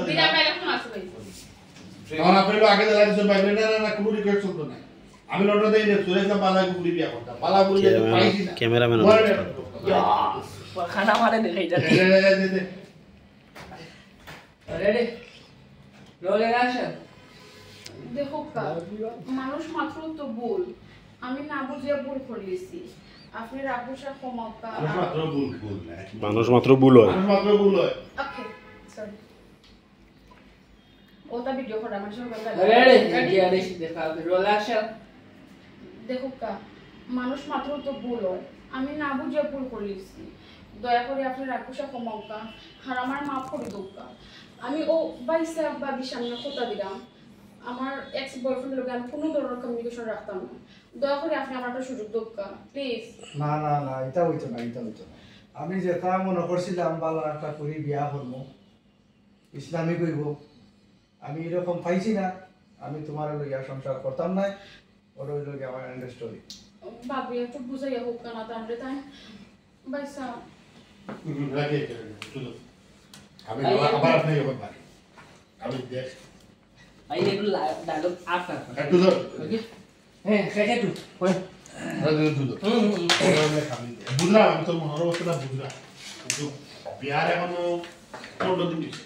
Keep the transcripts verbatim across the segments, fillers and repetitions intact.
দিদি, আপনার এখন আছে ভাই। তখন আপনি হলো আগে দেখা দিচ্ছেন ভাই, না, না, না, কোনো রিকোয়েস্ট চলতো না। আমি লন্ডন থেকে ইন্ডিয়া চলে আসলাম, বালা পুরি বিয়া করতাম। বালা পুরি বিয়া তো পাইছি না। ক্যামেরাম্যান। খানা মারে নি খাইতা। রেডি। Rolling action. দেখো কা, মানুষ মাত্র তো ভুল। আমি না বুঝিয়া ভুল করলিছি। আপনি রাগ গুসা ক্ষমা কা। মানুষ মাত্র ভুল, ভুল না। মানুষ মাত্র ভুল হয়। মানুষ মাত্র ভুল হয়। ওকে, সরি। ওটা ভিডিও করা, আমার সঙ্গে কথা রেডি, রেডি। রেডি, রেডি, দেখা হবে। Roll action. দেখো কা, মানুষ মাত্র তো ভুল হয়। আমি না বুঝিয়া ভুল করলিছি। দয়া করে আপনি রাগ গুসা ক্ষমা কা, আর আমার মাফ করে দেও কা। আমি ও ভাই সাহেব ভাবির সামনে কথা দিলাম, আমার এক্স বয়ফ্রেন্ড লগে আমি কোনো ধরনের কমিউনিকেশন রাখতাম না। দয়া করে আপনি আমার একটা সুযোগ দেও কা, প্লিজ। না, না, না, এটা হইতো না, এটা হইতো না। আমি যেটা মনে করছিলাম, ভালো একটা করি বিয়া করবো, ইসলামিক হইব। আমি এরকম পাইছি না, আমি তোমার লইয়া সংসার করতাম না। ওটা হইল কি আমার এন্ড স্টোরি। ভাবি, একটু বুঝাইয়া হোক কেন তাহলে তাই? ভাই সাহেব। হুম, রাখি, রাখি, রাখি, শুধু। আমি আবার, আবার আপনি যখন পারি। আমি দেখ। ভাই, একটু লা-, ডায়লগ আপ, আপ। একটু ধর। ওকে। হ্যাঁ, শেষ একটু। ওই। আরে, দুধ, দুধ। হুম, হুম, হুম। ওরা অনেক খালি দেয়। বুঝলাম, আমি তোর মনের অবস্থাটা বুঝলাম। কিন্তু বিয়ার এখনো পনেরো দিন হয়েছে।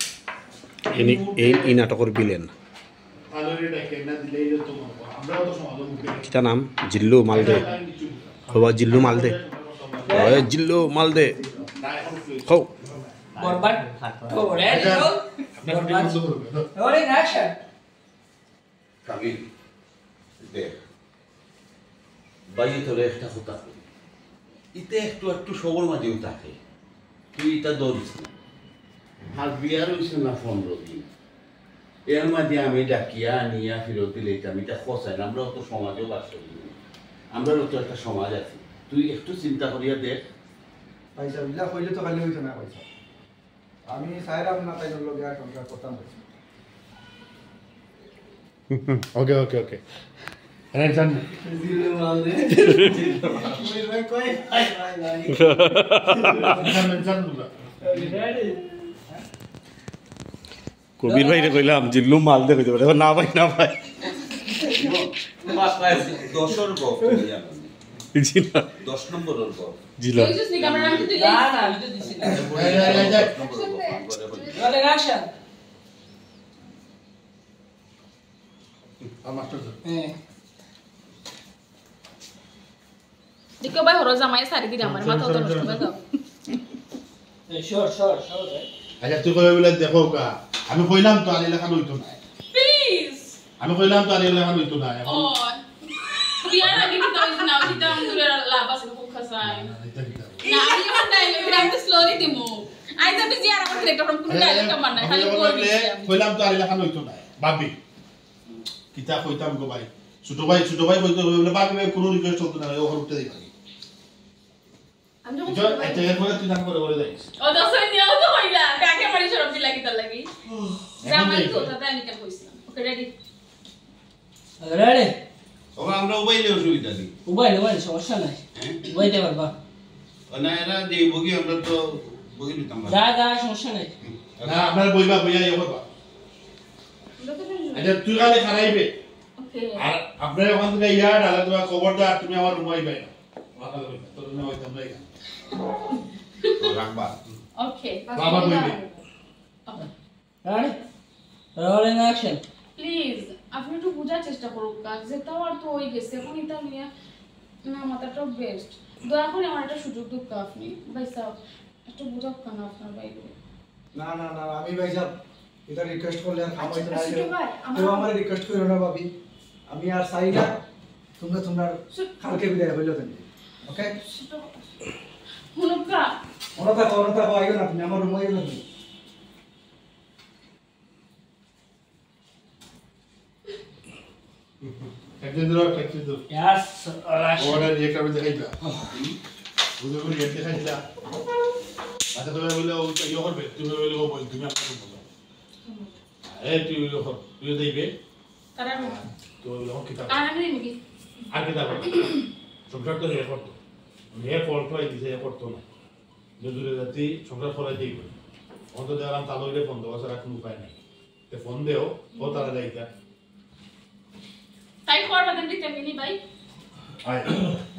এই, এই, এই নাটকের ভিলেন। তাহলে এটা কেন না দিলে এই তো মনে করো। আমরাও তো সমাজের মুখে কিতা নাম? জিল্লু মালদে। আমরা কিছু বুঝলাম। বাবা, জিল্লু মালদে। ওই জিল্লু মালদে। না, এখন কি হয়েছে? হো। বরবাদ। ওরে, এটা বরবাদ। বন্ধ করবে, ধর। ওরে, অ্যাকশন। কামিল, দেখ, ভাইয়ে তোরে একটা কথা কই, ইতে একটু একটু সবর মাঝেও থাকে, তুই ইটা ধরিস না। আর বিয়ার হইছে না পনেরো দিন, এর মাঝে আমি ডাকিয়া আনিয়া ফিরত দিলে ইটা আমি ইটা খসাই না, আমরা অত সমাজেও বাস করি না, আমরা অত একটা সমাজ আছি, তুই একটু চিন্তা করিয়া দেখ। ভাই সাহেব, ইলা কইলে তো খালি হইতো না ভাই সাহেব। আমি চাইলাম না তাই লগে আর সংসার করতাম না। ওকে, ওকে, ওকে। আরে, জান। জিল্লু মালদে। কই, ভাই, কই? ভাই, ভাই, ভাই। জান, জান, জান। কবির ভাইরে কইলাম, জিল্লু মালদে কইতে পারে। না ভাই, না ভাই। দশর গপ কইলাম। জি না। দশ নম্বরর গপ। জি না। এই যে স্নিকার আমি তো দিলাই। না, না, আমি তো দিছি না। এই, এই, এই, এই। দশ নম্বরর গপ, আমি করে বলি। Rolling action. আর মাস্টার স্যার। হ্যাঁ। দেখো ভাই, হরো জামাই সারি দিলে আমার মাথা তো নষ্ট হয়ে যাবে। এই, সর, সর, সর, ভাই। আচ্ছা, তুই কবে বলে দেখো কা? আমি কইলাম তো আর এলাকা হইতো না। প্লিজ। আমি কইলাম তো আর এলাকা হইতো না। এখন ও, বিয়ার আগে কিতা হইছে না, কিতা আমগুলো লাভ আছে, খুব খাসায়। না, না, এটা কিতা? না, আমি এখন ডায়লগ, আমি তো স্লোলি দিমু। আইজ আমি যে আর আমার ক্যারেক্টার কোনো আরে, ডায়লগ আমার নাই, আমি খালি যখন বলবি বললে, আমি। কইলাম তো আর এলাকা হইতো না। ভাবি, কিতা কইতাম গো ভাই? ছোট ভাই, ছোট ভাই কইতে হবে বলে, ভাবি ভাই কোনো রিকোয়েস্ট চলতো না, ও উঠতে দিই ভাই। আমি যখন বুঝছো? আচ্ছা, এরপরে তুই নাম করে বলে যাইস। ও, দশ মিনিট নিয়েও তো হইলা। কাকে মারি শরম দিলা কিতার লাগি? এখন জামাই যাই। তো, তাতে আমি কেন কইছিলাম? ওকে, রেডি? রেডি? ওবা, আমরা উবাইলে অসুবিধা নেই। উবাইলে, উবাইলে, সমস্যা নাই। হ্যাঁ? উবাইতে পারবা। ও না, এরা যে বগি, আমরা তো বগি নিতাম না। যা, যা, সমস্যা নাই। না, আপনার বইবা, বইয়া ইয়ে করবা। আমরা তো জানি না। আচ্ছা, তুই খালি খারাইবে। ওকে। আর আপনার ওখান থেকে ইয়ার্ড, আর তোমার খবরদার, তুমি আমার রুমে আইবে না। ওখানে হইবে, তোর রুমে হইতাম না এখানে। তো রাখবা। ওকে, বাবা বইবে। ওকে। রেডি? Rolling action. প্লিজ, আপনি একটু বুঝার চেষ্টা করুক, কাজ যেটা হওয়ার তো হয়ে গেছে, এখন এটা নিয়ে না মাথাটা বেস্ট। দয়া করে আমার একটা সুযোগ দিক আপনি, ভাই সাহেব, একটু বুঝাক কেন আপনার ভাইরে। না, না, না, আমি ভাই সাহেব, এটা রিকোয়েস্ট করলে আর কাম আচ্ছা, হইতো না। ছোট ভাই, আমার কেউ আমারে রিকোয়েস্ট করো না, ভাবি। আমি আর চাই না, তোমরা, তোমরা ছোট কালকে বিদায় হইলো তুমি। ওকে? ছোট ভাই। হুনুক্কা। মনে থাকো, মনে থাকো, আইও না তুমি, আমার রুমে আইও না তুমি। একজন ধরো, একজন ধরো। ইয়াস, রাশ। ওরা রিয়েক্ট আমি দেখাইবা। বুঝে করে রিয়েক্ট দেখাইছিলা। আচ্ছা, তুমি বললে ও ইয়ে করবে, তুমি বললে ও বল, তুমি আমাকে বলো। আরে, তুই ওই কর, তুইও যাইবে। তারা আর তুই ওই কর, কিতা কর? আর আমি নাকি? আর কিতা কর? সংসার তো হে করতো। হে ফল তো এই দিছে, হে করতো না। নজরে জাতি সংসার করাই দিই বলে। অখন তো দেখলাম তালইরে ফোন দেওয়া ছাড়া কুনু উপায় নাই। তে ফোন দেও, ও তারা যাইতা। তাই খবর বাদে দিতে মিনি ভাই। আয়।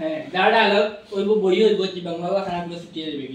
হ্যাঁ, দাঁড়া আলো, ওই বই ওই বই কি বাংলা খারাপ করে ছুটিয়ে দিবে।